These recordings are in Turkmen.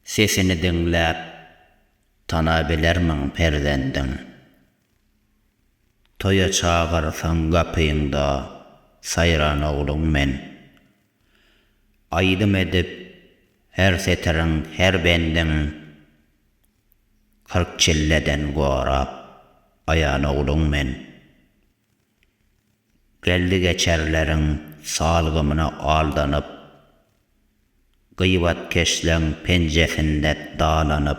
Sesini diňläp tanabilermiň perzendiň? Toýa çagyrsaň gapyňda saýran ogluň men. Aýdym edip her setiriň her bendiň 40 çilleden gorap aýan ogluň men. Geldi-geçerleriň salgymyna aldanyp, Gybatkeşleň penjesinde dalanyp,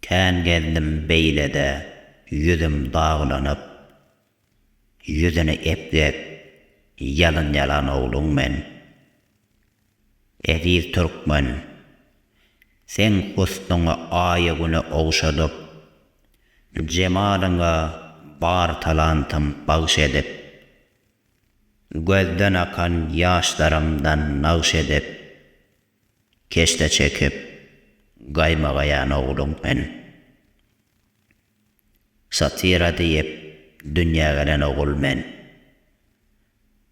Kän gezdim beýlede ýüzüm daglanyp, Ýüzüni epgek, ýalyn ýalan ogluň men. Eziz türkmen, seň husnuňy Aýa-Güne ogşadyp, Jemalyňa bar talantym bagş edip, Gözden akan ýaşlarymdan nagş edip, Keşde çekip, gaýmagaýan ogluň men. Satira diýip dünýä gelen ogul men.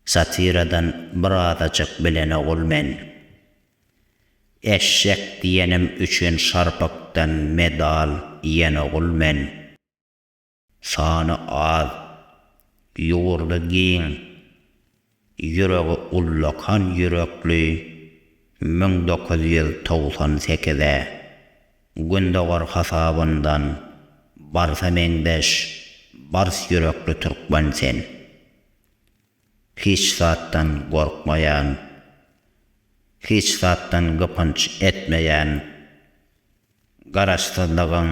Satiradan birazajyk bilen ogul men. Eşek diýenim üçin şarpykdan medal iýen ogul men. Sany az, ýurdy giň, ýüregi ullakan ýürekli 1998-e Gündogar hasabyndan barsa meňzeş bars ýürekli türkmen sen. Hiç zatdan gorkmaýan, hiç zatdan gypynç etmeýän, Garaşsyzlygyň,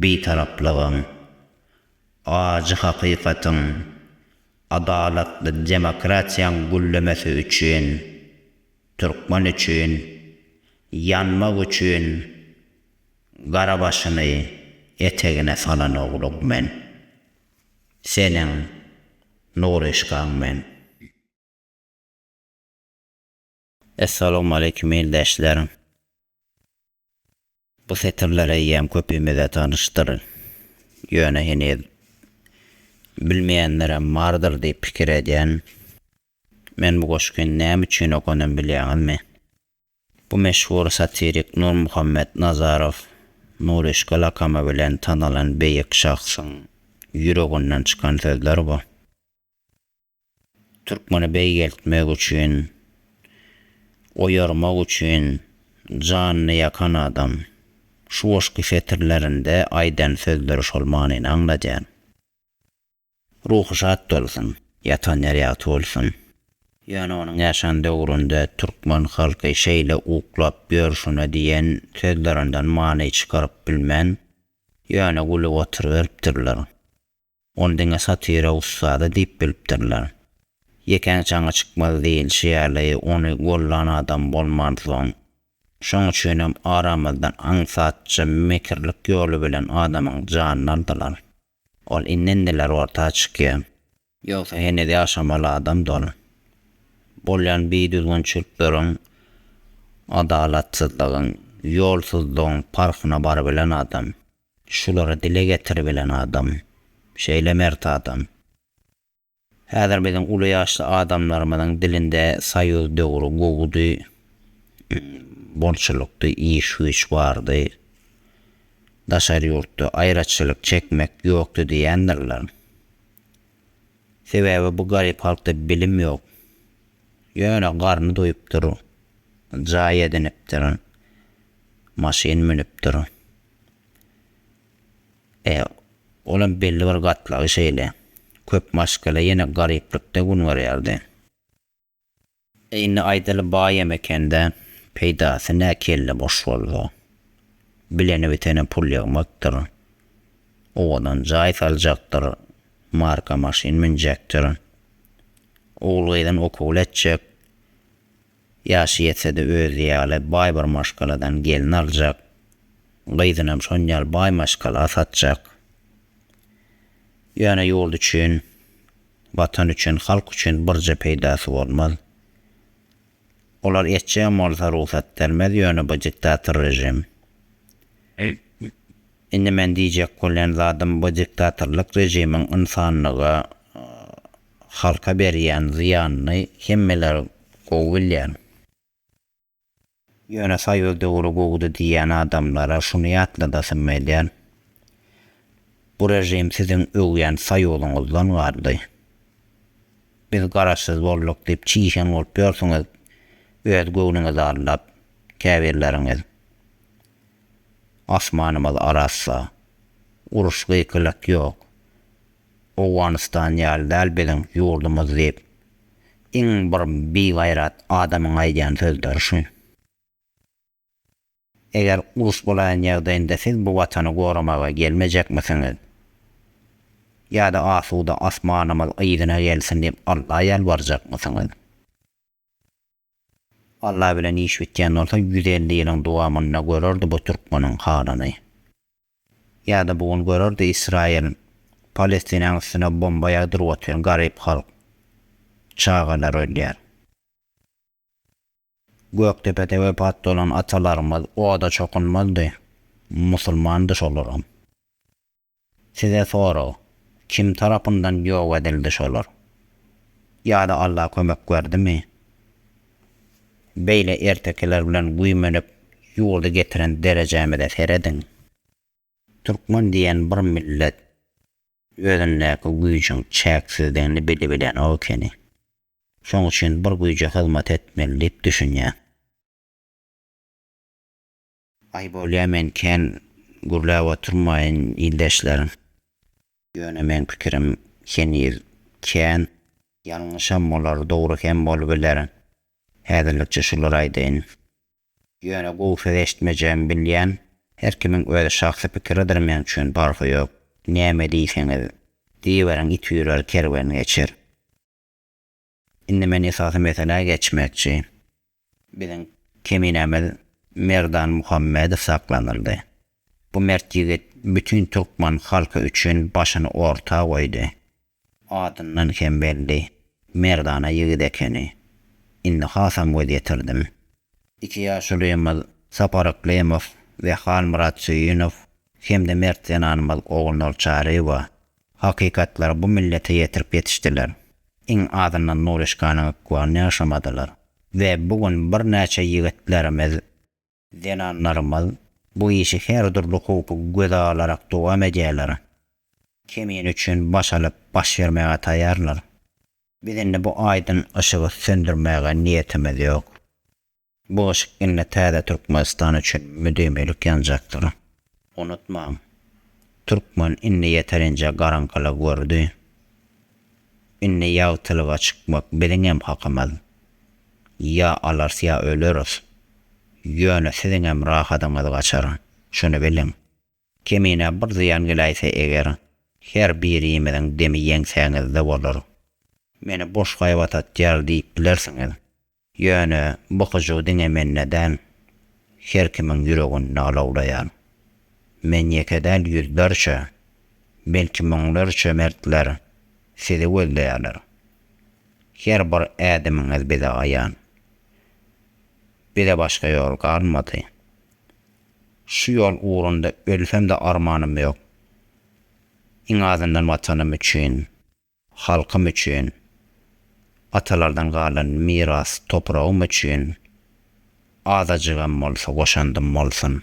Bitaraplygyň, ajy hakykatyň, adalatly demokratiýaň güllemesi üçin, türkmen üçin, ýanmak üçin gara başyny etegine salan ogluň men. Seniň Nuryşkaň men. Essalawmaleýkim ildeşler. Bu setirler eýýäm köpimize tanyşdyr. Ýöne heniz bilmeýänlerem bardyr diýip pikir edýän. Men bu goşgyny näme üçin okanym bilýäňizmi? Bu meşhur satirik Nurmuhammet Nazarow, Nuryşka lakamy bilen tanalan beýik şahsyň ýüreginden çykan sözler bu. Türkmeni beýgeltmek üçin, oýarmak üçin janyny ýakan adam. Şu goşgy setirlerinde aýdan sözleri şol manyny aňladýar. Ruhy şat bolsun, ýatan ýeri ýagty bolsun. Ýöne onuň ýaşan döwründe türkmen halky şeýle uklap ýörşüne diýen sözlerinden many çykaryp bilmän, ýöne gülüp oturyberipdirler. Ony diňe satira ussady diýip bilipdirler. Ýekäň çaňy çykmaz diýilşi ýaly, ony gollan adam bolmansoň, şoň üçinem aramyzdan aňsatja mekirlik ýoly bilen adamyň janyny aldylar. Ol indi-indiler orta çykýar. Ýogsa heniz ýaşamaly adamdy ol. Bolýan bidüzgünçilikleriň, adalatsyzlygyň, ýolsuzlygyň parhyna barybilen adam. Şulary dile getiribilen adam. Şeýle mert adam. Häzir biziň uly ýaşly adamlarymyzyň dilinde soýuz döwri gowudy, bolçulykdy, iş-güýç bardy, daşary ýurtda aýraçylyk çekmek ýokdy diýendirler. Sebäbi bu garyp halkda bilim ýok. Ýöne garny doýupdyr, jaý edinipdir, maşyn münüpdir. E, olam belli bir gatlagy şeýle. Köp maşgala ýene garyplykda gün görýärdi. E, indi aýdaly baýam eken-dä, peýdasy nä kelle boş bolsa. Bileni-biteni pul ýygmakdyr. Owadan jaý saljakdyr, marka maşyn münjekdir. Ogul-gyzyny okuwly etjek. Ýaşy ýetse-de özi ýaly baý bir maşgaladan gelin aljak, gyzynam şon ýaly baý maşgala satjak. Ýöne ýurt üçin, Watan üçin, halk üçin birje peýdasy bolmaz. Olar etjegem bolsa rugsat bermez, ýöne bu diktator režim. Indi men diýjek bolýan zadym bu diktatorlyk režimiň ynsanlyga, halka berýän zyýanyny hemmeler gowy bilýär. Ýöne soýuz döwri gowudy diýýän adamlara şuny ýatladasym gelýär. Bu režim siziň öwýän soýuzyňyzdan galdy. Biz garaşsyz bolduk diýip çişen bolup ýörsüňiz, öz göwnüňizi aldap käbirleriňiz. Asmanymyz arassa. Uruş gykylyk ýok. Owganystan ýaly däl biziň ýurdumyz diýip, iň bir bigaýrat adamyň aýdýan sözleri şu. Eger uruş bolaýan ýagdaýynda siz bu watany goramaga gelmejekmisiňiz? Ýa-da asuda asmanymyz yzyna gelsin diýip Alla ýalbarjakmysyňyz? Alla bilen iş bitýän bolsa 150 ýylyň dowamynda görerdi bu türkmeniň halyny. Ýa-da bu gün görerdi Israýyl Palestinanyň üstüne bomba ýagdyryp otyr garyp halk. Çagalar ölýär. Gökdepede wepat bolan atalarymyz oda çokunmazdy. Musulmandy şolaram. Size sorag, kim tarapyndan ýok edildi şolar? Ýa-da Allah kömek berdimi? Beýle ertekiler bilen güýmenip ýurdy getiren derejämize serediň. Türkmen diýen bir millet özündäki güýjüň çäksizdigini bilibilenok ekeni. Şoň üçin bir güýje hyzmat etmeli diýip düşünýär. Aý bolýa men kän gürläp oturmaýyn ildeşler. Ýöne meň pikirim heniz kän. Ýalňyşam bolar dogry hem bolubiler. Häzirlikçe şulary aýdaýyn. Ýöne gowy söz eşitmejegimi bilýän. Her kimiň öz şahsy pikiridir meň üçin parhy ýok. Näme diýseňiz diýiberiň it üýrer kerwen geçer. Indi men esasy meselä geçmekçi. Biziň keminämiz Merdan Muhammedow saklanyldy. Bu mert ýigit bütin türkmen halky üçin başyny orta goýdy. Adyndan hem belli, merdana ýigit ekeni. Indi hasam göz ýetirdim. Iki ýaşulymyz Sapar Yklymow we Halmyrat Söýünow hem-de mert zenanymyz Ogulnur Çaryýewa hakykatlary bu millete ýetirip ýetişdiler. Iň azyndan Nuryşkanyň ykbalyny ýaşamadylar. We bu gün birnäçe ýigitlerimiz, zenanlarymyz bu işi her dürli howpy göze alarak dowam edýärler. Kemine üçin baş alyp, baş bermäge taýýarlar. Biz indi bu aýdyň yşygy söndürmäge niýetimiz ýok. Bu yşyk indi täze Türkmenistan üçin müdimilik ýanjakdyr. Unutmaň, türkmen indi ýeterinje garaňkylygy gördi. Indi ýagtylyga çykmak biziňem hakymyz. Ýa alarys ýa öleris. Ýöne siziňem rahadyňyz gaçar, şuny biliň. Kemine bir zyýan geläýse eger, her birimiziň demi ýeňsäňizde bolar. Meni boş haýbat atýar diýip bilersiňiz. Ýöne bu hyjuw diňe mende däl, her kimiň ýüreginde alawlaýar. Men ýeke däl ýüzlerçe, belki müňlerçe mertler sizi gözleýärler. Her bir ädimiňiz bize aýan. Bize başga ýol galmady. Şu ýol ugrunda ölsem-de armanym ýok. Iň azyndan Watanym üçin. Halkym üçin, atalardan galan miras topragym üçin azajygam bolsa goşandym bolsun.